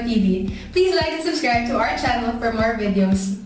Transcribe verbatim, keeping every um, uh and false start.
T V. Please like and subscribe to our channel for more videos.